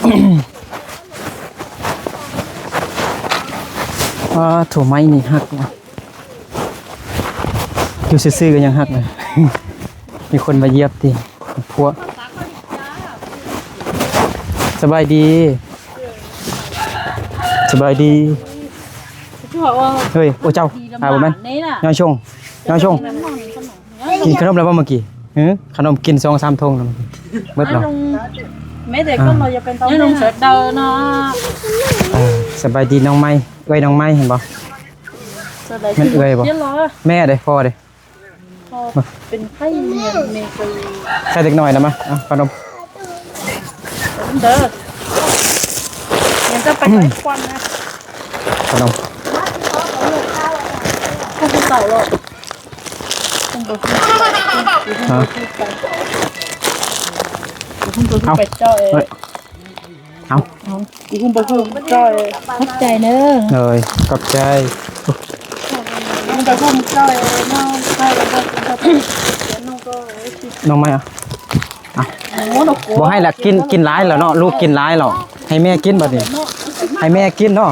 ອ້າ ໂຖ ໄມ້ນີ້ຫັກວ່ະ ຢູ່ຊື່ໆກໍຍັງຫັກເລີຍ. ມີຄົນມາຢຽບຕິ ພວກ ສະບາຍດີ ສະບາຍດີ. ເຮີ້ຍ ໂອ້ ເຈົ້າ ຫາບໍ່ແມ່ນ ຍ້ອນຊົງ ຍ້ອນຊົງ. ກິນຂະໜົມແລ້ວບໍ່ເມື່ອກີ້? ຫື ຂະໜົມກິນສອງສາມຖົງແລ້ວ ເບິດແລ້ວ. ເອີ ສະບາຍດີນ້ອງໄມ້ ເອື້ອຍນ້ອງໄມ້ ເຫັນບໍ່? ແມ່ນເອື້ອຍບໍ່? ແມ່ເດ້ ພໍ່ເດ້? ເປັນໄຂ້ ແມ່ກໍ ໃສ່ເດັກນ້ອຍນຳມາ ເອົາຂະໜົມ ເດີ ຍັງຈະໄປໄດ້ຄວັນນະ ຂະໜົມ ເຂົາເຈົ້າເນາະ. ຮະ ເອົາ ໄປເຈົ້າເອງ ເອົາ ເອົາ ຂອບໃຈເດີ ເອີຍ ຂອບໃຈ ນ້ອງໄມ້ ເອົາ ເອົາ ບໍ່ໃຫ້ລະ ກິນ ກິນຫຼາຍແລ້ວເນາະ ລູກກິນຫຼາຍແລ້ວ ໃຫ້ແມ່ກິນບັດນີ້ ໃຫ້ແມ່ກິນເນາະ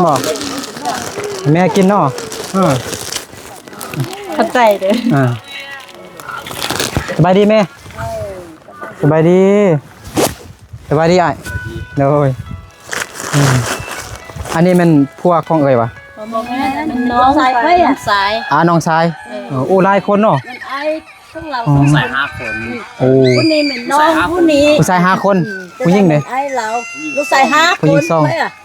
ບໍ່ ໃຫ້ແມ່ກິນເນາະ ເອີ ຂອບໃຈເດີ ອ່າ ສະບາຍດີແມ່ ສະບາຍດີ ສະບາຍດີອ້າຍ ໂດຍ ອືມ ອັນນີ້ແມ່ນຜົວຂອງເອື້ອຍຫວາ? ບໍ່ແມ່ນ ນ້ອງຊາຍ ນ້ອງຊາຍ ອ່າ ນ້ອງຊາຍ ເອີ ເອີ ໂອ້ ຫຼາຍຄົນເນາະ ມັນອ້າຍຂອງລາວ ຜູ້ຊາຍຫ້າຄົນ ໂອ້ ຜູ້ນີ້ແມ່ນນ້ອງ ຜູ້ນີ້ ຜູ້ຊາຍຫ້າຄົນ ອືມ ຜູ້ຍິງເດ້ ອ້າຍລາວ ລູກຊາຍຫ້າຄົນ ຜູ້ຍິງສອງ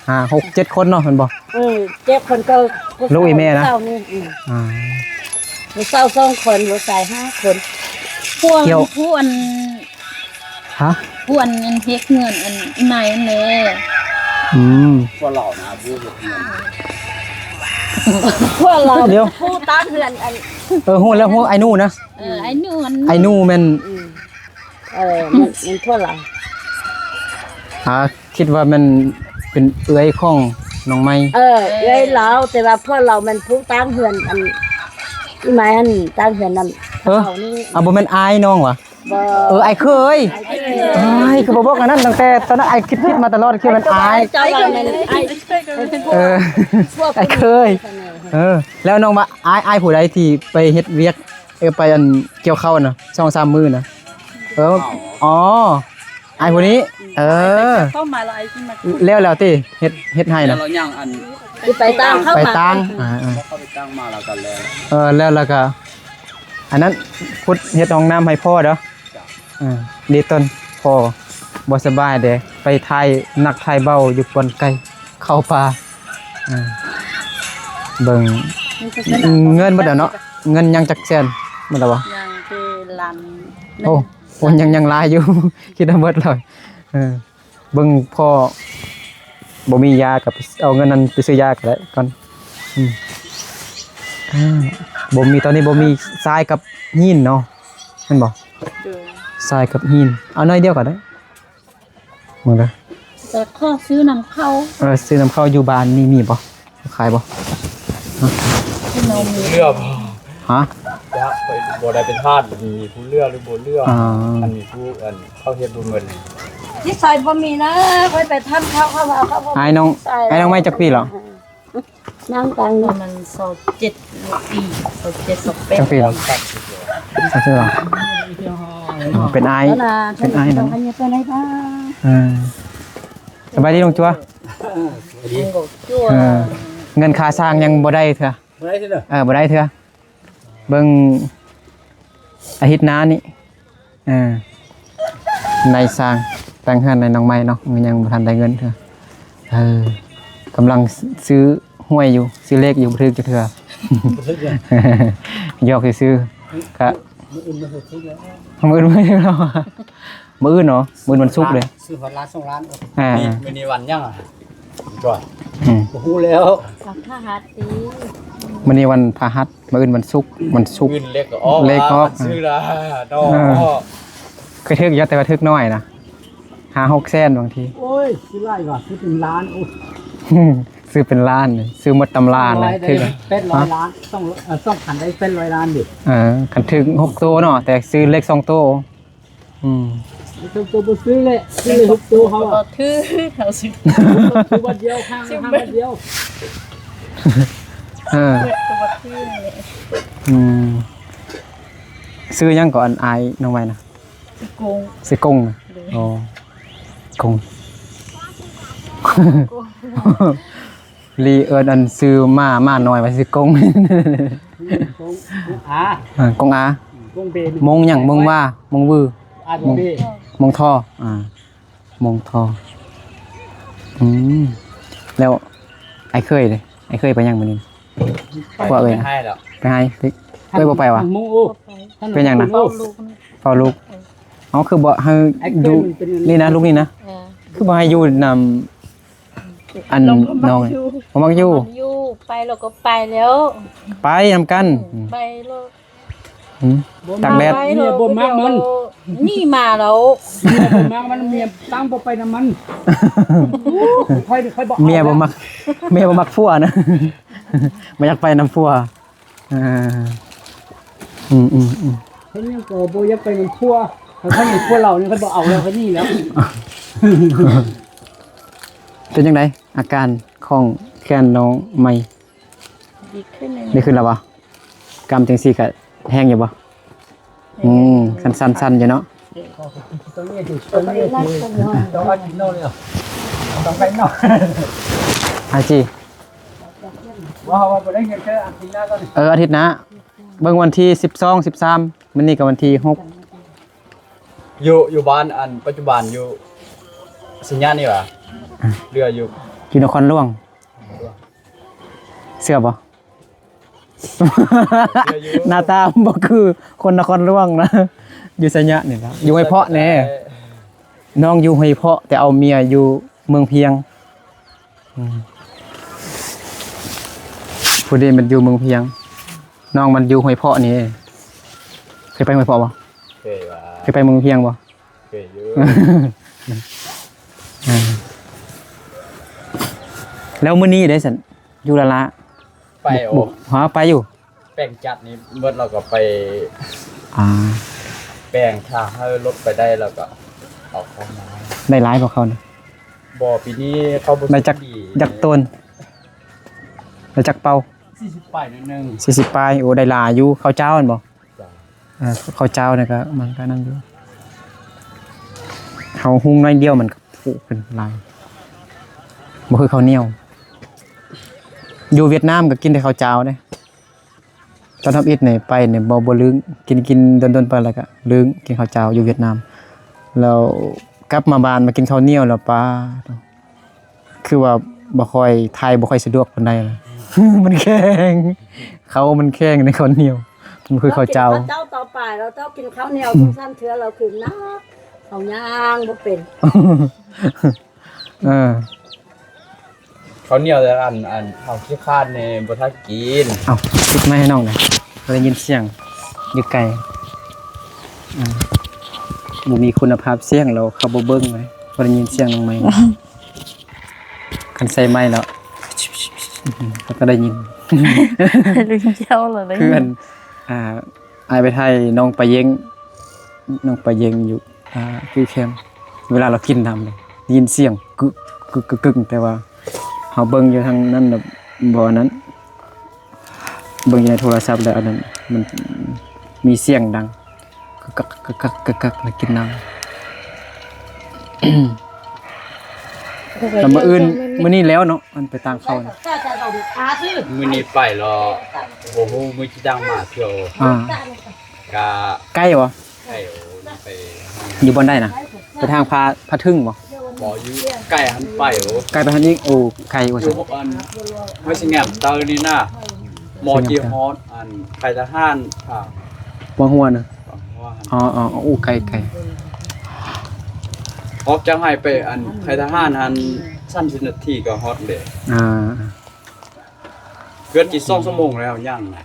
ຫ້າ ຫົກ ເຈັດຄົນເນາະ ແມ່ນບໍ່? ເອີ ເຈັດຄົນກໍ ລູກອີ່ແມ່ນະ ອືມ ອ່າ ລູກສາວສອງຄົນ ລູກຊາຍຫ້າຄົນ ພວກ ພວກອັນ ຮະ ພວກອັນເຮັດເຮືອນ ອັນອີ່ໃໝ່ຫັ້ນແຫຼະ ອືມ ພວກລາວນະ ຜູ້ເຮັດເຮືອນ ພວກລາວ ດຽວ ຜູ້ຕັ້ງເຮືອນ ອັນ ເອີ ຮູ້ແລ້ວ ຮູ້ ອ້າຍໜູນະ ເອີ ອ້າຍໜູ ອ້າຍໜູແມ່ນ ອືມ ເອີ ແມ່ນ ແມ່ນພວກລາວ ຫາ ຄິດວ່າແມ່ນເປັນເອື້ອຍຂອງນ້ອງໄມ້ ເອີ ເອື້ອຍລາວ ແຕ່ວ່າພວກລາວແມ່ນຜູ້ຕັ້ງເຮືອນ ອັນ ອີ່ໃໝ່ຫັ້ນຕັ້ງເຮືອນນຳ ເອີ ເຂົານີ້ ເອົາ ບໍ່ແມ່ນອ້າຍນ້ອງຫວາ? ບໍ່ ເອີ ອ້າຍເຂີຍ ອ້າຍເຂີຍ ອ້າຍ ຄືບໍ່ບອກອັນນັ້ນ ຕັ້ງແຕ່ຕອນນັ້ນ ອ້າຍຄິດຜິດມາຕະຫຼອດ ຄິດວ່າແມ່ນອ້າຍ ເຈົ້າວ່າແມ່ນອ້າຍ ເອີ ອ້າຍເຂີຍ ເອີ ແລ້ວນ້ອງວ່າອ້າຍ ອ້າຍຜູ້ໃດທີ່ໄປເຮັດວຽກ ເອີ ໄປອັນກ່ຽວເຂົ້ານະ ສອງສາມມື້ນະ ເອີ ອໍ ອ້າຍຜູ້ນີ້ ເອີ ເຂົ້າມາແລ້ວອ້າຍຊິມາ ແລ້ວ ແລ້ວຕິ ເຮັດ ເຮັດໄຮ່ນະ ແລ້ວຍັງອັນ ຊິໄປຕາງ ເຂົ້າ ໄປຕາງ ອ່າ ເຂົ້າໄປຕາງມາແລ້ວກໍແລ້ວ ເອີ ແລ້ວ ແລ້ວກໍ ອັນນັ້ນ ຂຸດເຮັດຫ້ອງນ້ຳໃຫ້ພໍ່ເດີ ເອີ ດີຕົນ ພໍ່ບໍ່ສະບາຍເດ້ ໄປຖ່າຍໜັກຖ່າຍເບົາຢູ່ປ່ອນໄກ ເຂົ້າປ່າ ເອີ ເບິ່ງ ເງິນເບິດແລ້ວເນາະ ເງິນຍັງຈັກແສນ ເບິດແລ້ວບໍ່? ຍັງແຕ່ລ້ານໜຶ່ງ ໂອ້ ໂອ້ ຍັງ ຍັງຫຼາຍຢູ່ ຄິດວ່າເບິດແລ້ວ ເອີ ເບິ່ງພໍ່ບໍ່ມີຢາກໍໄປເອົາເງິນນັ້ນໄປຊື້ຢາກໍໄດ້ກ່ອນ ອືມ ອ່າ ບໍ່ມີ ຕອນນີ້ບໍ່ມີຊາຍກັບຫີນເນາະ ແມ່ນບໍ່? ໂດຍ ຊາຍກັບຫີນ ເອົາໜ້ອຍດຽວກໍໄດ້ ເບິ່ງເດີ ແຕ່ຂໍຊື້ນຳເຂົ້າ ເອີ ຊື້ນຳເຂົ້າຢູ່ບ້ານນີ້ມີບໍ່? ຂາຍບໍ່? ເຫຼືອບໍ່? ຮະ? ຢາກໄປ ບໍ່ໄດ້ໄປທາດ ມີຜູ້ເຫຼືອຫຼືບໍ່ເຫຼືອ ອ່າ ອັນນີ້ຜູ້ ອັນ ເຂົາເຮັດບໍ່ໝົດ ນິໄສບໍ່ມີນະ ຂ້ອຍໄປທານເຂົາ ເຂົາວ່າເຂົາບໍ່ ອ້າຍນ້ອງ ອ້າຍນ້ອງໄມ້ຈັກປີແລ້ວ? ນາງຕັ້ງ ປະມານຊາວເຈັດປີ ຊາວເຈັດ ຊາວແປດ ຈັກປີແລ້ວ? ຊາວເຈັດແລ້ວ ເປັນອ້າຍ ເປັນອ້າຍນຳ ເອີ ສະບາຍດີນ້ອງຈົວ ເອີ ເງິນຄ່າສ້າງຍັງບໍ່ໄດ້ເທື່ອ ບໍ່ໄດ້ເທື່ອ ເອີ ບໍ່ໄດ້ເທື່ອ ເບິ່ງອາທິດໜ້ານີ້ ເອີ ນາຍຊ່າງຕັ້ງເຮືອນໃຫ້ນ້ອງໃໝ່ເນາະ ຍັງບໍ່ທັນໄດ້ເງິນເທື່ອ ເອີ ກຳລັງຊື້ຫວຍຢູ່ ຊື້ເລກຢູ່ ບໍ່ຖືກຈັກເທື່ອ ບໍ່ຖືກເລີຍ ຫຍອກຊື່ໆ ກະ ມື້ອື່ນ ມື້ອື່ນມາຖືກແລ້ວ ມື້ອື່ນມາຖືກແລ້ວ ມື້ອື່ນເນາະ ມື້ອື່ນວັນສຸກເດ້ ຊື້ຮອດລ້ານສອງລ້ານ ອ່າ ມື້ນີ້ວັນຫຍັງອະ? ອືມ ບໍ່ຮູ້ແລ້ວ ວັນພະຫັດຕິ ມື້ນີ້ວັນພະຫັດ ມື້ອື່ນວັນສຸກ ວັນສຸກ ມື້ອື່ນເລກກໍອອກ ເລກອອກ ຊື້ລະເນາະ ເອີ ເຄີຍຖືກຢູ່ ແຕ່ວ່າຖືກໜ້ອຍນະ ຫ້າຫົກແສນບາງທີ ໂອ້ຍ ຊື້ຫຼາຍວ່າ ຊື້ເປັນລ້ານ ໂອ້ຍ ຊື້ເປັນລ້ານ ຊື້ໝົດຕຳລານະ ຖືກແປດຮ້ອຍລ້ານ ສອງ ເອີ ສອງພັນໄດ້ແປດຮ້ອຍລ້ານເດ້ ເອີ ຄັນຖືກຫົກໂຕເນາະ ແຕ່ຊື້ເລກສອງໂຕ ອືມ ໂຕບໍ່ຊື້ແຫຼະ ຊື້ໃຫ້ຫົກໂຕເຮົາ ບໍ່ ອ່ະ ຖືກເຮົາຊື້ ຄືວັນດຽວ ຫ້າງ ຫ້າງວັນດຽວ ເອີ ເບິດກໍບໍ່ຖືກແຫຼະ ອືມ ຊື່ຫຍັງກໍອັນອ້າຍນ້ອງໃໝ່ນະ? ຊື່ກົງ ຊື່ກົງນະ ໂດຍ ອໍ ກົງ ລີເອີ້ນອັນຊື່ໝາ ໝານ້ອຍວ່າຊື່ກົງ ກົງອາ ເອີ ກົງອາ ກົງເບ ມົງຫຍັງ ມົງວ່າ ມົງວື ອາ ມົງເບ ມົງທໍ ອາ ມົງທໍ ອືມ ແລ້ວອ້າຍເຂີຍເດ ອ້າຍເຂີຍໄປຫຍັງມື້ນີ້? ໄປ ພວກເອີຍ ໄປໄຮ່ແລ້ວ ໄປໄຮ່ ເອີຍ ບໍ່ໄປຫວາ? ໝູ່ ໂອ້ ເປັນຫຍັງນະ? ເຝົ້າລູກ ເຝົ້າລູກ ເອີ ເອົາ ຄືບໍ່ໃຫ້ຢູ່ນີ້ນະ ລູກນີ້ນະ ເອີ ຄືບໍ່ໃຫ້ຢູ່ນຳ ອັນນ້ອງ ບໍ່ມັກຢູ່ ບໍ່ມັກຢູ່ ບໍ່ມັກຢູ່ ໄປແລ້ວກໍໄປແລ້ວ ໄປນຳກັນ ໄປໂລດ ອືມ ຕາກແດດ ເມຍບໍ່ມັກມັນ ໜີມາແລ້ວ ເມຍບໍ່ມັກມັນ ເມຍຕັ້ງບໍ່ໄປນຳມັນ ຂ້ອຍ ຂ້ອຍບໍ່ເອົາ ເມຍບໍ່ມັກ ເມຍບໍ່ມັກຜົວນະ ບໍ່ຢາກໄປນຳຜົວ ເອີ ອືມໆໆ ເພິ່ນຍັງກໍບໍ່ຢາກໄປນຳຜົວ ຄັນເພິ່ນມີຜົວລາວນີ້ເພິ່ນບໍ່ເອົາແລ້ວ ເພິ່ນໜີແລ້ວ ເປັນຈັ່ງໃດ ອາການຂອງແຂນນ້ອງໃໝ່? ດີຂຶ້ນ ດີຂຶ້ນແລ້ວບໍ່? ກຳຈັ່ງຊີ້ກະແຮງຢູ່ບໍ່? ອືມ ສັ່ນໆໆຢູ່ເນາະ ອາຈີ ເອີ ອາທິດໜ້າ ເບິ່ງວັນທີສິບສອງ ສິບສາມ ມື້ນີ້ກໍວັນທີຫົກ ຢູ່ ຢູ່ບ້ານອັນປັດຈຸບັນຢູ່ໄຊຍະນີ້ຫວາ? ອາ ເຫຼືອຢູ່ ຢູ່ນະຄອນຫຼວງ ເຊື່ອບໍ່? ເຊື່ອຢູ່ ໜ້າຕາບໍ່ຄືຄົນນະຄອນຫຼວງນະ ຢູ່ໄຊຍະນີ້ລະ ຢູ່ຫ້ວຍເພາະແນ່ ນ້ອງຢູ່ຫ້ວຍເພາະ ແຕ່ເອົາເມຍຢູ່ເມືອງພຽງ ອືມ ຜູ້ນີ້ມັນຢູ່ເມືອງພຽງ ນ້ອງມັນຢູ່ຫ້ວຍເພາະນີ້ ເຄີຍໄປຫ້ວຍເພາະບໍ່? ເຄີຍວ່າ ເຄີຍໄປເມືອງພຽງບໍ່? ເຄີຍຢູ່ ເອີ ແລ້ວມື້ນີ້ເດ້ຊັ້ນ ຢູ່ລະລະ ໄປ ໂອ້ ຫາ ໄປຢູ່ ແປງຈັດນີ້ເບິດ ແລ້ວກໍໄປ ອາ ແປງ ຖ້າໃຫ້ລົດໄປໄດ້ ແລ້ວກໍເອົາເຂົ້າມາ ໄດ້ຫຼາຍບໍ່ເຂົ້ານະ? ບໍ່ ປີນີ້ເຂົ້າບໍ່ ໄດ້ຈັກ ຈັກໂຕນ? ໄດ້ຈັກເປົາ? ສີ່ສິບປາຍໜ້ອຍໜຶ່ງ ສີ່ສິບປາຍ ໂອ້ ໄດ້ຫຼາຍຢູ່ ເຂົ້າເຈົ້າຫັ້ນບໍ່? ເຈົ້າ ເອີ ເຂົ້າເຈົ້ານີ້ກໍມັນກໍນັ້ນຢູ່ ເຮົາຫຸ່ງໜ້ອຍດຽວມັນກໍຜູຂຶ້ນຫຼາຍ ບໍ່ຄືເຂົ້າໜຽວ ຢູ່ຫວຽດນາມກໍກິນແຕ່ເຂົ້າເຈົ້າເດ້ ຕອນທຳອິດນີ້ໄປນີ້ບໍ່ ບໍ່ລຶ້ງ ກິນ ກິນດົນໆໄປແລ້ວກໍລຶ້ງ ກິນເຂົ້າເຈົ້າຢູ່ຫວຽດນາມ ແລ້ວກັບມາບ້ານມາກິນເຂົ້າໜຽວແລ້ວ ປາດໂທ້ ຄືວ່າບໍ່ຄ່ອຍຖ່າຍ ບໍ່ຄ່ອຍສະດວກປານໃດ ມັນແຂງ ເຂົ້າມັນແຂງໃນເຂົ້າໜຽວ ມັນຄືເຂົ້າເຈົ້າ ເຈົ້າຕໍ່ໄປ ແລ້ວເຈົ້າກິນເຂົ້າໜຽວຈັ່ງຊັ້ນເທື່ອ ແລ້ວຄືໜັກ ເຮົາຍ່າງບໍ່ເປັນ ເອີ ເຂົ້າໜຽວແຕ່ອັນ ອັນເຮົາຂີ້ຄ້ານນີ້ບໍ່ທັນກິນ ເອົາ ຕິດໄມໃຫ້ນ້ອງແດ່ ບໍ່ໄດ້ຍິນສຽງຢູ່ໄກ ອາ ບໍ່ມີຄຸນນະພາບສຽງ ແລ້ວເຂົາບໍ່ເບິ່ງເລີຍ ບໍ່ໄດ້ຍິນສຽງນ້ອງໃໝ່ ຄັນໃສ່ໄມແລ້ວ ເຂົາກໍໄດ້ຍິນ ລຸງເຈົ້າລະໄດ້ ຄືອັນ ອ່າ ອ້າຍໄປຖ່າຍນ້ອງປາເຢັງ ນ້ອງປາເຢັງຢູ່ ອ່າ ຢູ່ແຄມ ເວລາລາວກິນນ້ຳນີ້ ໄດ້ຍິນສຽງກຶກ ກຶກ ກຶກ ກຶກ ແຕ່ວ່າເຮົາເບິ່ງຢູ່ທາງນັ້ນນະ ບໍ່ອັນນັ້ນ ເບິ່ງຢູ່ໃນໂທລະສັບແລ້ວ ອັນນັ້ນມັນມີສຽງດັງ ກຶກກັກ ກຶກກັກ ກຶກກັກ ແລ້ວກິນນ້ຳ ແລ້ວມື້ອື່ນ ມື້ນີ້ແລ້ວເນາະ ອັນໄປຕາງເຂົ້ານະ ມື້ນີ້ໄປແລ້ວ ບໍ່ຮູ້ມື້ຊິໄດ້ມາເທື່ອ ອ່າ ກະ ໄກບໍ່? ໄກ ໂອ້ ໄປ ຢູ່ບ່ອນໃດນະ? ໄປທາງພະ ພະເຖິງບໍ່? ບໍ່ ຢູ່ໄກຫັ້ນໄປ ໂອ້ ໄກໄປຫັ້ນອີກ ໂອ້ ໄກວ່າຊັ້ນ ຢູ່ອັນ ຫ້ວຍສະແງມເຕີນີ້ນະ ໝໍຈີຮອດ ອັນ ໄພທະຫານ ທາງ ວັງຫົວນະ ວັງຫົວ ອໍ ອໍ ໂອ້ ໄກ ໄກ ອອກຈາກໃຫ້ໄປ ອັນ ໄພທະຫານຫັ້ນ ສາມສິບນາທີກໍຮອດເດ້ ອ່າ ເກືອບຊິສອງຊົ່ວໂມງແລ້ວ ຍ່າງນະ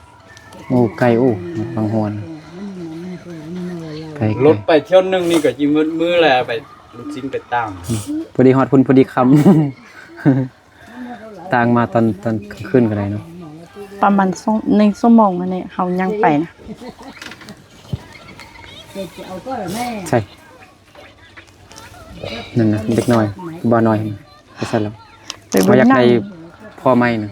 ໂອ້ ໄກ ໂອ້ ບາງຮອນ ໄກ ລົດໄປທ່ຽວໜຶ່ງນີ້ກໍຊິໝົດມື້ແລ້ວ ໄປລູກຊິ້ນໄປຕາມ ພໍດີຮອດພຸ້ນ ພໍດີຄ່ຳ ຕາງມາຕອນ ຕອນກາງຄືນກໍໄດ້ເນາະ ປະມານຊົ່ວ ໜຶ່ງຊົ່ວໂມງນີ້ເຮົາຍ່າງໄປນະ ໃຊ່. ນັ້ນນະ ເດັກນ້ອຍ ບ່າວນ້ອຍ ໄປໃສແລ້ວ? ໄປເບິ່ງໜັງ ເຮົາຢາກໄດ້ພໍ່ໃໝ່ນະ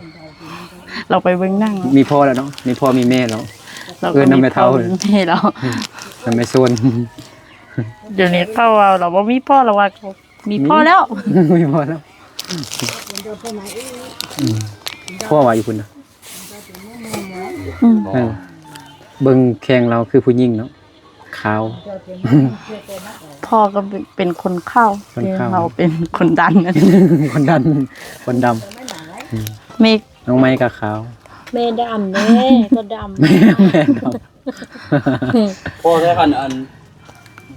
ລາວໄປເບິ່ງໜັງ ມີພໍ່ແລ້ວເນາະ ມີພໍ່ມີແມ່ແລ້ວ ລາວ ເອີ້ນນຳແມ່ເຖົ້າ ມີພໍ່ມີແມ່ແລ້ວ ອືມ ນຳແມ່ຊວນ ດຽວນີ້ເຂົາວ່າລາວບໍ່ມີພໍ່ ລາວວ່າມີພໍ່ແລ້ວ ມີພໍ່ແລ້ວ ອືມ ພໍ່ວ່າຢູ່ພຸ້ນນະ ອືມ ເອີ ເບິ່ງແຂ້ງລາວຄືຜູ້ຍິງເນາະ ຂາວ ພໍ່ກໍເປັນຄົນຂາວ ຄົນຂາວ ແຕ່ເຮົາເປັນຄົນດຳ ຄົນດຳ ຄົນດຳ ອືມ ແມ່ ນ້ອງໄມ້ກໍຂາວ ແມ່ດຳເດ້ ກໍດຳ ແມ່ ແມ່ດຳ ພໍ່ແທ້ ຄັນອັນ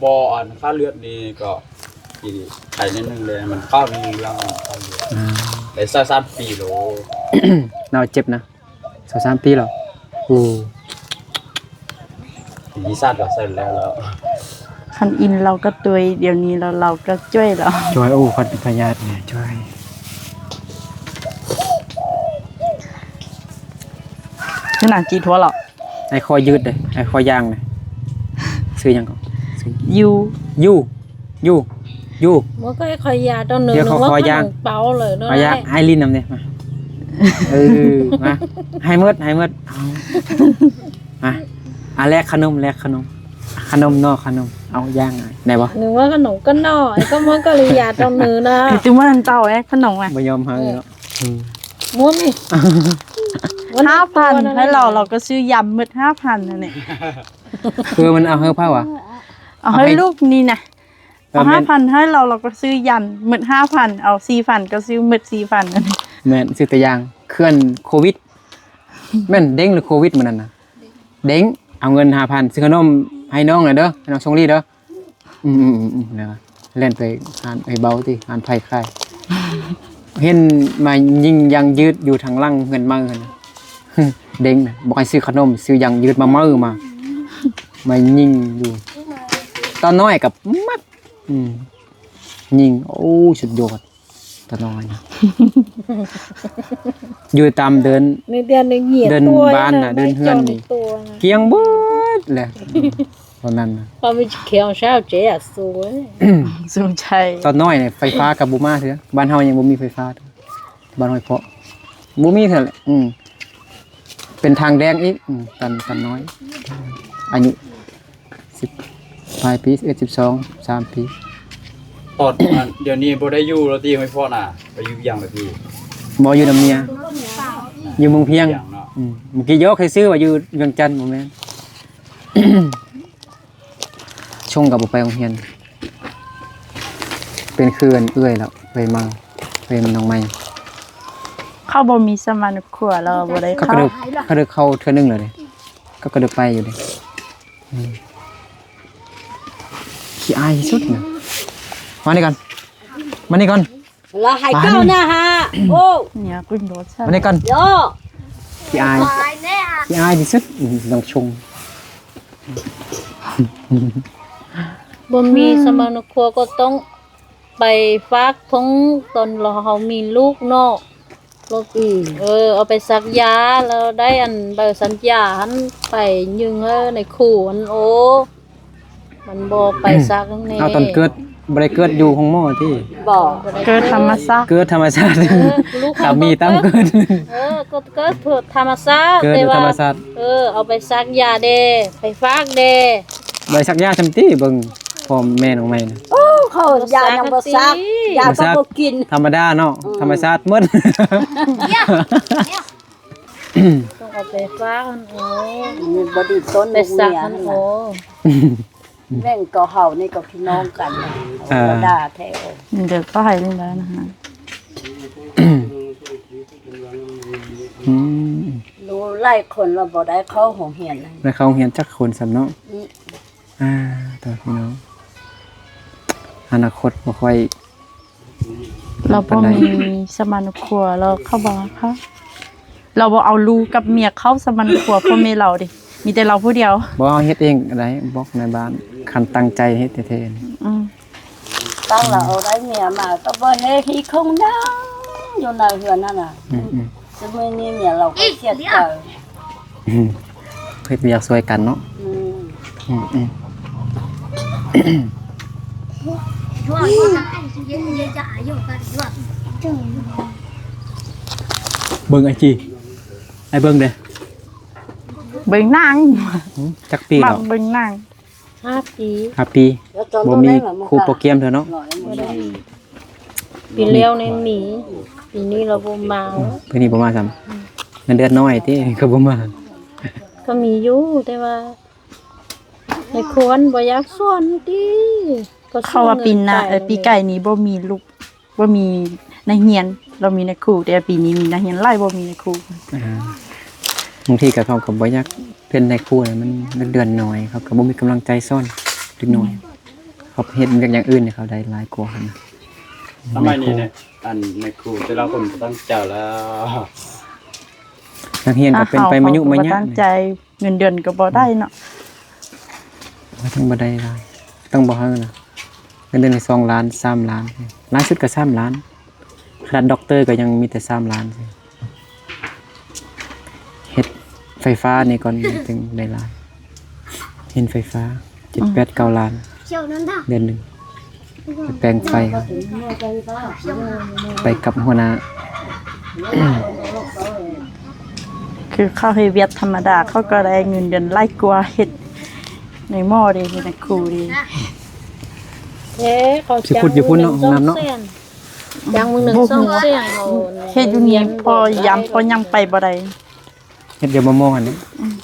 ບໍ່ອັນຄ່າເລືອດນີ້ກໍຊິໄຄໜ້ອຍໜຶ່ງເດ້ ມັນເຂົ້າໜຶ່ງເລື່ອງ ອືມ ໄດ້ຊາວສາມປີໂລ ລາວເຈັບນະ ຊາວສາມປີແລ້ວ ໂອ້ ປີຊາດກໍໃສ່ແລ້ວ ແລ້ວ ຄັນອິນລາວກໍຕົວຍ ດຽວນີ້ລາວ ລາວກໍຈ່ອຍແລ້ວ ຈ່ອຍ ໂອ້ ຄັນເປັນພະຍາດນີ້ຈ່ອຍ ຄືໜັງຈີ່ທົ່ວແລ້ວ ອ້າຍຄໍຍືດເດ້ ອ້າຍຄໍຍາງເດ້ ຊື່ຫຍັງກໍ ຊື່ ຢູ ຢູ ຢູ ຢູ ມັນກໍຄ່ອຍຢາດຕອນໜຶ່ງ ດຽວເຂົາ ວ່າ ຄໍຍາງ ຂະໜົມເປົາເລີຍເນາະ ອ້າຍ ອ້າຍຫຼິ້ນນຳເດ້ ມາ ເອີ ມາ ໃຫ້ໝົດ ໃຫ້ໝົດ ເອົາ ມາ ອ່ະ ແລກຂະໜົມ ແລກຂະໜົມ ຂະໜົມເນາະ ຂະໜົມ ເອົາ ຍ່າງ ໄດ້ບໍ່? ໜຶ່ງວ່າຂະໜົມກໍໜໍ່ ກໍມັນກໍເລີຍຢາດຕອນໜຶ່ງນະ ຄືມັນເຈົ້າແລກຂະໜົມ ບໍ່ຍອມໃຫ້ເນາະ ອືມ ໝົດນີ້ ຫ້າພັນ ໃຫ້ລາວ ລາວກໍຊື້ຢຳໝົດຫ້າພັນນັ້ນແຫຼະ ເອີ ມັນເອົາໃຫ້ໃຜວະ? ເອົາໃຫ້ລູກນີ້ນະ ເອີ ເອົາຫ້າພັນໃຫ້ລາວ ລາວກໍຊື້ຢຳໝົດຫ້າພັນ ເອົາສີ່ພັນກໍຊື້ໝົດສີ່ພັນນັ້ນ ແມ່ນ ຊື້ແຕ່ຢາງ ເຄື່ອນໂຄວິດ ແມ່ນເດັງຫຼືໂຄວິດມື້ນັ້ນນະ ເດັງ ເອົາເງິນຫ້າພັນ ຊື້ຂະໜົມໃຫ້ນ້ອງແດ່ເດີ ໃຫ້ນ້ອງຊົງລີເດີ ອືມໆໆ ແລ້ວແລ່ນໄປຮ້ານເອື້ອຍເບົາຕິ ຮ້ານໄຜ່ຂາຍ ເຫັນມາຍິງຢາງຢືດຢູ່ທາງຫຼັງເຮືອນໃໝ່ຫັ້ນ ເດັງນະ ບອກໃຫ້ຊື້ຂະໜົມ ຊື້ຢາງຢືດມາເໝີມາ ມາຍິງຢູ່ ຕານ້ອຍກັບມັດ ອືມ ຍິງ ໂອ້ ສຸດຍອດ ຕານ້ອຍ ຢູ່ຕາມເດີ່ນ ໃນເດືອນນີ້ ເດີ່ນບ້ານນະ ເດີ່ນເຮືອນນີ້ ກຽງເບິດແຫຼະ ຕອນນັ້ນນະ ເຂົາມີແຂວຊາວເຈັດ ສູງ ສູງໄຊ ຕອນນ້ອຍນີ້ໄຟຟ້າກໍບໍ່ມາເທື່ອ ບ້ານເຮົາຍັງບໍ່ມີໄຟຟ້າ ບ້ານຫ້ວຍເພາະ ບໍ່ມີເທື່ອແຫຼະ ອືມ ເປັນທາງແດງອີກ ອືມ ຕອນ ຕອນນ້ອຍ ອາຍຸ ສິບປາຍປີ ສິບເອັດ ສິບສອງ ສິບສາມປີ ຕອນ ດຽວນີ້ບໍ່ໄດ້ຢູ່ແລ້ວຕິ ຫ້ວຍເພາະນະ ໄປຢູ່ຫຍັງແລ້ວຕິ ບໍ່ ຢູ່ນຳເມຍ ຢູ່ເມືອງພຽງ ເມືອງພຽງເນາະ ອືມ ເມື່ອກີ້ຢອກຊື່ໆວ່າຢູ່ວຽງຈັນ ບໍ່ແມ່ນ ຊົງກໍບໍ່ໄປໂຮງຮຽນ ເປັນຄືເອື້ອຍແລ້ວ ເອື້ອຍມັງ ເອື້ອຍນ້ອງໃໝ່ ເຂົາບໍ່ມີສະມານຸຄົວ ລາວບໍ່ໄດ້ເຂົ້າ ເຂົາກໍໄດ້ ເຂົາໄດ້ເຂົ້າເທື່ອໜຶ່ງແລ້ວເດ້ ເຂົາກໍໄດ້ໄປຢູ່ເດ້ ອືມ ຂີ້ອາຍທີ່ສຸດນະ ມານີ້ກ່ອນ ມານີ້ກ່ອນ ລະໃຫ້ເຈົ້ານະຫາ ໂອ້ ເນຍ ກຸນໂດດ ມານີ້ກ່ອນ ໂຍ ຂີ້ອາຍ ຂີ້ອາຍທີ່ສຸດ ອືມ ນ້ອງຊົງ ບໍ່ມີສະມານຸຄົວກໍຕ້ອງໄປຝາກທ້ອງ ຕອນເຮົາມີລູກເນາະ ລົດ ອືມ ເອີ ເອົາໄປສັກຢາ ແລ້ວໄດ້ອັນໃບສັນຍາຫັ້ນໄປຍື່ນໃຫ້ນາຍຄູຫັ້ນ ໂອ້ ມັນບໍ່ໄປສັກແນ່ ເອົາຕອນເກີດ ບໍ່ໄດ້ເກີດຢູ່ໂຮງໝໍຕິ ບໍ່ ເກີດທຳມະຊາດ ເກີດທຳມະຊາດ ເອີ ລູກເຮົາ ຕາມມີຕາມເກີດ ເອີ ເກີດ ເກີດທຳມະຊາດ ເກີດ ແຕ່ວ່າ ທຳມະຊາດ ເອີ ເອົາໄປສັກຢາແດ່ ໄປຝາກແດ່ ບໍ່ໄດ້ສັກຢາຊ້ຳຕິ ເບິ່ງພໍ່ແມ່ນ້ອງໃໝ່ນະ ໂອ້ ເຂົາຢາຍັງບໍ່ສັກ ຢາກໍບໍ່ກິນ ທຳມະດາເນາະ ອືມ ທຳມະຊາດໝົດ ຕ້ອງເອົາໄປຝາກຫັ້ນ ໂອ້ ມັນບໍ່ດີຕົ້ນ ໄປສັກຫັ້ນ ໂອ້ ແມ່ນກໍເຮົານີ້ກໍພີ່ນ້ອງກັນ ເອີ ທຳມະດາແທ້ ເດີກໍໃຫ້ນີ້ແຫຼະນະ ອືມ ຮູ້ຫຼາຍຄົນລະບໍ່ໄດ້ເຂົ້າໂຮງຮຽນ ໄດ້ເຂົ້າໂຮງຮຽນຈັກຄົນຊ້ຳເນາະ ອືມ ອ່າ ຕາພີ່ນ້ອງ ອະນາຄົດບໍ່ຄ່ອຍ ລາວບໍ່ມີສະມານຸຄົວ ລາວເຂົ້າບໍ່ເຂົ້າ ລາວບໍ່ເອົາລູກກັບເມຍເຂົ້າສະມານຸຄົວພໍ່ແມ່ລາວເດ້ ມີແຕ່ລາວຜູ້ດຽວ ບໍ່ ເຮົາເຮັດເອງກໍໄດ້ ບອກນາຍບ້ານ ຄັນຕັ້ງໃຈເຮັດແທ້ໆ ອືມ ຕັ້ງລາວເອົາໄດ້ເມຍມາກໍບໍ່ເຮັດ ຮີຄົງນັ່ງຢູ່ໃນເຮືອນຫັ້ນນະ ອືມໆ ຊຸມື້ນີ້ເມຍລາວກໍເສຍໃຈ ອືມ ເຮັດວຽກຊ່ວຍກັນເນາະ ອືມ ອືມໆ ເບິ່ງໄອຈີ ໃຫ້ເບິ່ງເດ້. ເບິ່ງນາງ ຫືມ ຈັກປີແລ້ວ? ມັກເບິ່ງນາງ. ຫ້າປີ ຫ້າປີ. ບໍ່ມີຄູໂປຣແກຣມເທື່ອເນາະ? ບໍ່ໄດ້ມີ. ປີແລ້ວນີ້ມີ ປີນີ້ລາວບໍ່ມາ. ອືມ ປີນີ້ບໍ່ມາຊ້ຳ. ອືມ ເງິນເດືອນນ້ອຍຕິ ກໍບໍ່ມາ. ກໍມີຢູ່ ແຕ່ວ່າ ໃນຄວນບໍ່ຢາກສອນຕິ ເຂົາວ່າປີໜ້າ ເອີ ປີກາຍນີ້ບໍ່ມີລູກ ບໍ່ມີນັກຮຽນ ລາວມີແຕ່ຄູ ແຕ່ປີນີ້ມີນັກຮຽນຫຼາຍ ບໍ່ມີແຕ່ຄູ. ອ່າ ບາງທີກໍເຂົາກໍບໍ່ຢາກເປັນນາຍຄູນະ ມັນເງິນເດືອນໜ້ອຍ ເຂົາກໍບໍ່ມີກຳລັງໃຈສອນເດັກນ້ອຍ. ອືມ ເຂົາໄປເຮັດວຽກຢ່າງອື່ນໃຫ້ເຂົາໄດ້ຫຼາຍກວ່າຫັ້ນນະ. ສະໄໝນີ້ນະ ອັນນາຍຄູແຕ່ລະຄົນບໍ່ຕັ້ງໃຈແລ້ວ ນັກຮຽນກໍເປັນໄປມາຍຸມາຍະ ເຂົາກໍບໍ່ຕັ້ງໃຈ. ເງິນເດືອນກໍບໍ່ໄດ້ເນາະ. ອືມ ບໍ່ ຕ້ອງບໍ່ໄດ້ຫຼາຍ ຕ້ອງບໍ່ເຮີນະ. ເງິນເດືອນນີ້ສອງລ້ານ ສາມລ້ານ ຫຼາຍສຸດກໍສາມລ້ານ. ຂະໜາດດັອກເຕີກໍຍັງມີແຕ່ສາມລ້ານ. ເຮັດໄຟຟ້ານີ້ກ່ອນຈຶ່ງໄດ້ຫຼາຍ ເຫັນໄຟຟ້າ ເຈັດ ອືມ ແປດ ເກົ້າລ້ານ ເດືອນໜຶ່ງ. ແປງໄຟ ໄປກັບຫົວໜ້າ. ຄືເຂົາເຮັດວຽກທຳມະດາ ເຂົາກໍໄດ້ເງິນເດືອນຫຼາຍກວ່າເຮັດໃນໝໍເດ້ ເຮັດໃນຄູເດ້. ແທ້ ເຂົາ ຊິຂຸດຢູ່ພຸ້ນເນາະ ຫ້ອງນ້ຳເນາະ. ຈ້າງມື້ໜຶ່ງສອງແສນ ເຮົາເຮັດຢູ່ນີ້ພໍຢາມພໍຍັງໄປບໍ່ໄດ້. ເຮັດຢູ່ໝໍຫັ້ນນີ້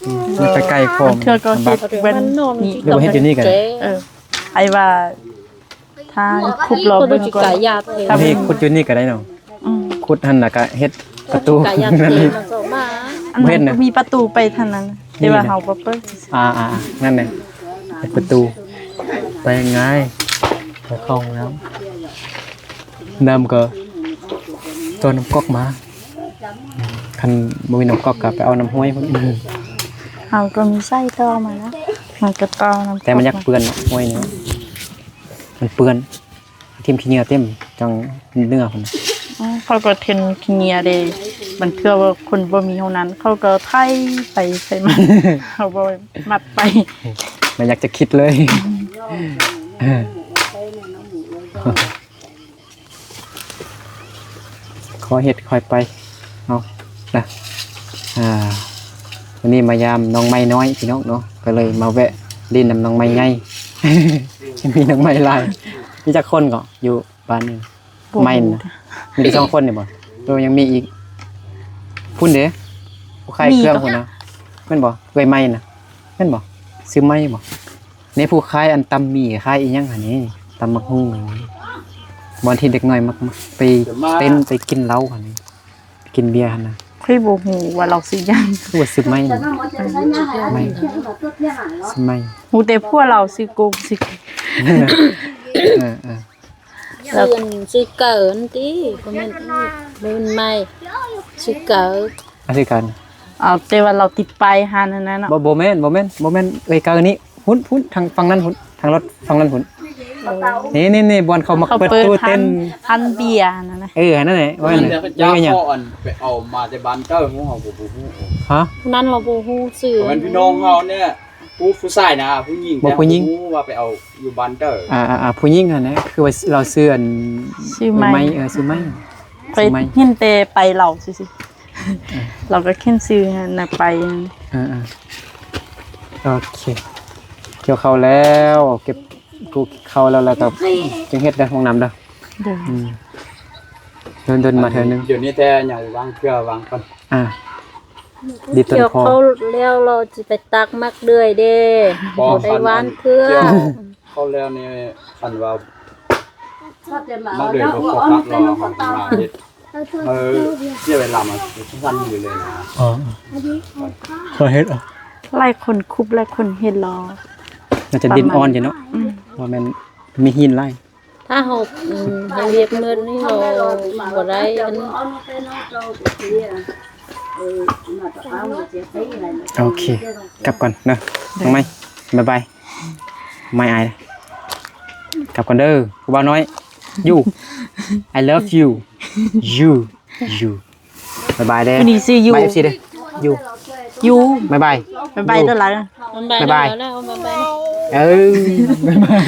ອືມ ມັນໄປໄກພໍ ບາງເທື່ອກໍເຮັດແບບນີ້ ຫຼືວ່າເຮັດຢູ່ນີ້ກໍໄດ້. ເອີ ອ້າຍວ່າ ຖ້າຂຸດລໍເບິ່ງກ່ອນ ເຮົາເຮັດຂຸດຢູ່ນີ້ກໍໄດ້ເນາະ. ອືມ ຂຸດຫັ້ນລະກະເຮັດປະຕູ ອັນນັ້ນ ບໍ່ເຮັດນະ ມີປະຕູໄປທາງນັ້ນ ແຕ່ວ່າເຮົາບໍ່ເປີດ. ອ່າໆ ນັ້ນແຫຼະ ເຮັດປະຕູໄປງ່າຍ ໄປເຂົ້າຫ້ອງນ້ຳ. ນ້ຳກໍຕໍ່ນ້ຳກອກມາ ຄັນບໍ່ມີນ້ຳກອກກໍໄປເອົານ້ຳຫ້ວຍພຸ້ນ. ເຮົາກໍມີໃຊ້ຕໍ່ມານະ ເຮົາກໍຕໍ່ນ້ຳກອກ ແຕ່ມັນຢາກເປື້ອນຫ້ວຍນີ້ ມັນເປື້ອນ ຖິ້ມຂີ້ເຫຍື້ອເຕັມຈັ່ງເໜືອພຸ້ນ. ເຂົາກໍຖິ້ມຂີ້ເຫຍື້ອເດ້ ບາງເທື່ອວ່າຄົນບໍ່ມີຫ້ອງນ້ຳ ເຂົາກໍໄຖໄປໄຖມາ ເຂົາບໍ່ມັດໄປ ບໍ່ຢາກຈະຄິດເລີຍ. ຄ່ອຍເຮັດຄ່ອຍໄປເນາະ ນະ. ອ່າ ວັນນີ້ມາຢາມນ້ອງໄມ້ນ້ອຍພີ່ນ້ອງເນາະ ກໍເລີຍມາແວະຫຼິ້ນນຳນ້ອງໄມ້ໃຫຍ່. ມີນ້ອງໄມ້ຫຼາຍ ມີຈັກຄົນກໍຢູ່ບ້ານນີ້? ບໍ່ຮູ້ ໄມ້ນະ ມີແຕ່ສອງຄົນນີ້ບໍ່ ຫຼືວ່າຍັງມີອີກ? ພຸ້ນເດ້ ຜູ້ຂາຍເຄື່ອງພຸ້ນນະ ແມ່ນບໍ່? ເອື້ອຍໄມ້ນະ ແມ່ນບໍ່? ຊື່ໄມ້ບໍ່? ນີ້ຜູ້ຂາຍອັນຕຳໝີ່ ຂາຍອີ່ຫຍັງຫັ້ນນີ້ ຕຳໝາກຫຸ່ງຫັ້ນນີ້ ບ່ອນທີ່ເດັກນ້ອຍມັກ ມັກໄປເຕັ້ນ ໄປກິນເຫຼົ້າຫັ້ນນີ້ ໄປກິນເບຍຫັ້ນນະ. ຂ້ອຍບໍ່ຮູ້ວ່າລາວຊື່ຫຍັງ ຄືວ່າຊື່ໄມ້ນະ ໄມ້ ຊື່ໄມ້ ຮູ້ແຕ່ຜົວລາວຊື່ໂກງຊື່ ເອີໆ ຊື່ ຊື່ເກີນຕິ ບໍ່ແມ່ນ ບໍ່ແມ່ນໄມ້ ຊື່ເກີ ອາ ຄືກັນ. ເອົາ ແຕ່ວ່າລາວຕິດປ້າຍຮ້ານຫັ້ນນະເນາະ. ບໍ່ ບໍ່ແມ່ນ ບໍ່ແມ່ນ ບໍ່ແມ່ນເອື້ອຍເກີນີ້ ພຸ້ນ ພຸ້ນ ທາງຝັ່ງນັ້ນພຸ້ນ ທາງລົດຝັ່ງນັ້ນພຸ້ນ. ເອີ ນີ້ໆໆ ບ່ອນເຂົາມາເປີດຕູ້ເຕັ້ນ ຮ້ານເບຍຫັ້ນນະ. ເອີ ຫັ້ນນັ້ນແຫຼະ ວ່ານັ້ນແຫຼະ. ເອີ ຫຍັງ ອັນໄປເອົາມາແຕ່ບ້ານເກີ ເຮົາບໍ່ຮູ້. ຮະ? ນັ້ນລາວບໍ່ຮູ້ຊື່. ເປັນພີ່ນ້ອງເຮົານີ້ ຜູ້ ຜູ້ຊາຍນະ ຜູ້ຍິງ ບໍ່ ຜູ້ຍິງ ຮູ້ວ່າໄປເອົາຢູ່ບ້ານເຕີ. ອ່າໆໆ ຜູ້ຍິງຫັ້ນນະ ຄືວ່າລາວຊື່ອັນ ຊື່ໄມ້ ເອີ ຊື່ໄມ້. ຂ້ອຍເຫັນແຕ່ໄປລາວຊື່ໆ ເອີ ລາວກໍຂຽນຊື່ນະໄປ. ເອີໆ ໂອເຄ ກ່ຽວເຂົ້າແລ້ວ ເກັບ ກູ່ເຂົ້າແລ້ວ ແລ້ວກໍຈຶ່ງເຮັດເດີ ຫ້ອງນ້ຳເດີ. ໂດຍ ອືມ ດົນໆມາເທື່ອໜຶ່ງ. ດຽວນີ້ແຕ່ຍັງວ່າງເທື່ອ ວ່າງກ່ອນ. ອ່າ ດີຕົ້ນພໍ ກ່ຽວເຂົ້າແລ້ວ ລາວຊິໄປຕັກໝາກເດືອຍເດ້ ບໍ່ໄດ້ຫວ່ານເທື່ອ. ເຂົ້າແລ້ວນີ້ ຄັນວ່າມັກເດືອຍບໍ່ພໍຄັກ ລາວມາເຮັດ ເອີ ເສຍເວລາມາສັ້ນຢູ່ເລີຍນະ. ອໍ ຂ້ອຍເຮັດ ຫຼາຍຄົນຄຸບ ຫຼາຍຄົນເຮັດລາວ ໜ້າຈະດິນອ່ອນຢູ່ເນາະ. ອືມ ບໍ່ແມ່ນມີຫີນຫຼາຍ. ຖ້າເຮົາ ອືມ ເຮັດວຽກເມີດນີ້ ເຮົາບໍ່ໄດ້ອັນ. ໂອເຄ ກັບກ່ອນເດີນ້ອງໄມ້ ບາຍບາຍ. ໄມ້ອາຍ ກັບກ່ອນເດີຜູ້ບ່າວນ້ອຍ. You I love you. You You ບາຍບາຍເດີ. ຜູ້ນີ້ຊື່ You ບາຍບາຍ ເອັຟຊີ ເດີ. You You ບາຍບາຍ ບາຍບາຍ You ເດີຫຼາຍ. ບາຍບາຍ ບາຍບາຍ ເອີ ບາຍບາຍ.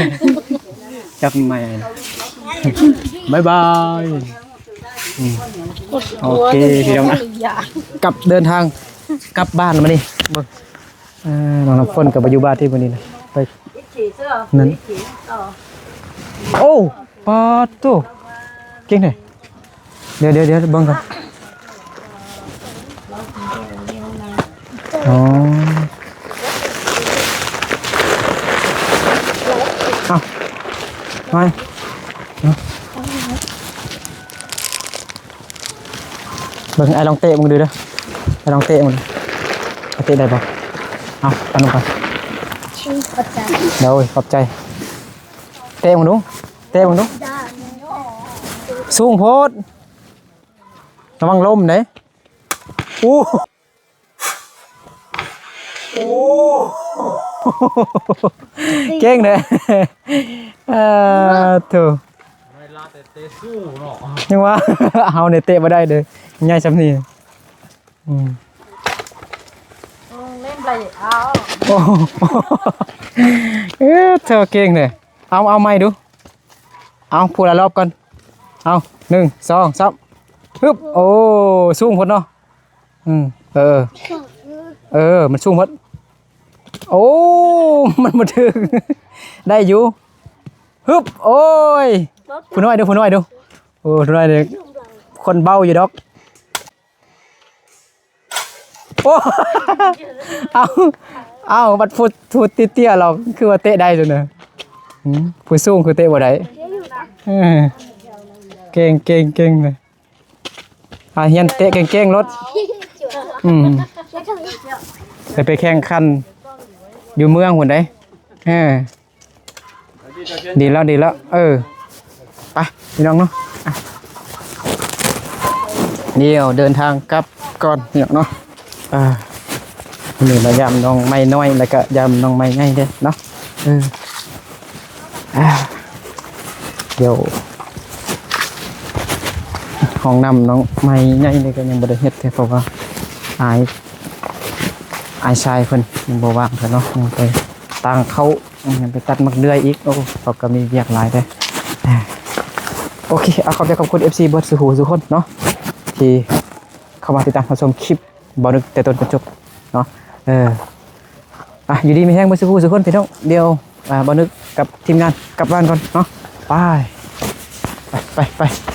ຈັບໃໝ່ ບາຍບາຍ ອືມ ໂອເຄ ພີ່ນ້ອງນະ ກັບເດີນທາງກັບບ້ານມານີ້ ເບິ່ງ ເອີ ນ້ອງນ້ຳຝົນກໍບໍ່ຢູ່ບ້ານຕິມື້ນີ້ນະ ໄປນັ້ນ ໂອ້ ປາດໂທ້ ເກັ່ງແທ້ ດຽວໆໆ ເບິ່ງກ່ອນ ອໍ ເອົາ ມາ ເອົາ ເບິ່ງ ອ້າຍລອງເຕະເບິ່ງດູເດີ ອ້າຍລອງເຕະເບິ່ງດູ ເຕະໄດ້ບໍ່ ເອົາ ປັນລົງໄປ ຂອບໃຈ ໂດຍ ຂອບໃຈ ເຕະເບິ່ງດູ ເຕະເບິ່ງດູ ສູງໂພດ ລະວັງລົ້ມເດ້ ໂອ້ ໂອ້ ເກັ່ງເດ້ ເອີ ໂທ້ ຍັງວ່າ ເຮົານີ້ເຕະບໍ່ໄດ້ເດ້ ໃຫຍ່ຊ່ຳນີ້ ອືມ ໂອ້ ເອີ ເຈົ້າເກັ່ງເດ້ ເອົາ ເອົາໃໝ່ດູ ເອົາ ຜູ້ລະລອບກ່ອນ ເອົາ ໜຶ່ງ ສອງ ສາມ ຮຶບ ໂອ້ ສູງໂພດເນາະ ອືມ ເອີ ເອີ ມັນສູງໝົດ ໂອ້ ມັນບໍ່ຖືກ ໄດ້ຢູ່ ຮຶບ ໂອ້ຍ ຜູ້ນ້ອຍເດີ້ ຜູ້ນ້ອຍເດີ້ ໂອ້ ຜູ້ນ້ອຍເດີ້ ຄົນເບົາຢູ່ດອກ ໂອ້ ເອົາ ເອົາ ບັດຜູ້ ຜູ້ເຕ້ຍໆ ລາວຄືວ່າເຕະໄດ້ຊັ້ນນະ ອືມ ຜູ້ສູງຄືເຕະບໍ່ໄດ້ ເອີ ເກັ່ງ ເກັ່ງ ເກັ່ງເລີຍ ອ່າ ຮຽນເຕະເກັ່ງໆໂລດ ອືມ ໄປ ໄປແຂ່ງຂັນຢູ່ເມືອງພຸ້ນເດ້ ເອີ ດີແລ້ວ ດີແລ້ວ ເອີ ໄປພີ່ນ້ອງເນາະ ດຽວເດີນທາງກັບກ່ອນພີ່ນ້ອງເນາະ ອ່າ ມື້ນີ້ມາຢາມນ້ອງໄມ້ນ້ອຍ ແລ້ວກະຢາມນ້ອງໄມ້ໃຫຍ່ເດ້ເນາະ ເອີ ອ່າ ດຽວ ຫ້ອງນ້ຳນ້ອງໄມ້ໃຫຍ່ນີ້ກໍຍັງບໍ່ໄດ້ເຮັດເດ້ ເພາະວ່າອ້າຍ ອ້າຍຊາຍເພິ່ນຍັງບໍ່ວ່າງເທື່ອເນາະ ຍັງໄປຕາງເຂົ້າ ຍັງໄປຕັດໝາກເດືອຍອີກ ໂອ້ ເຂົາກໍມີວຽກຫຼາຍເດ້ ໂອເຄ ເອົາ ຂອບໃຈຂອບຄຸນ ເອັຟຊີ ເບິດສູ່ຜູ້ສູ່ຄົນເນາະ ທີ່ເຂົ້າມາຕິດຕາມຮັບຊົມຄລິບ ບ່າວນຶກແຕ່ຕົ້ນຈົນຈົບເນາະ ເອີ ອ່ະ ຢູ່ດີມີແຮງເບິດສູ່ຜູ້ສູ່ຄົນພີ່ນ້ອງ ດຽວ ອ່າ ບ່າວນຶກກັບທີມງານກັບບ້ານກ່ອນເນາະ ໄປ ໄປ ໄປ ໄປ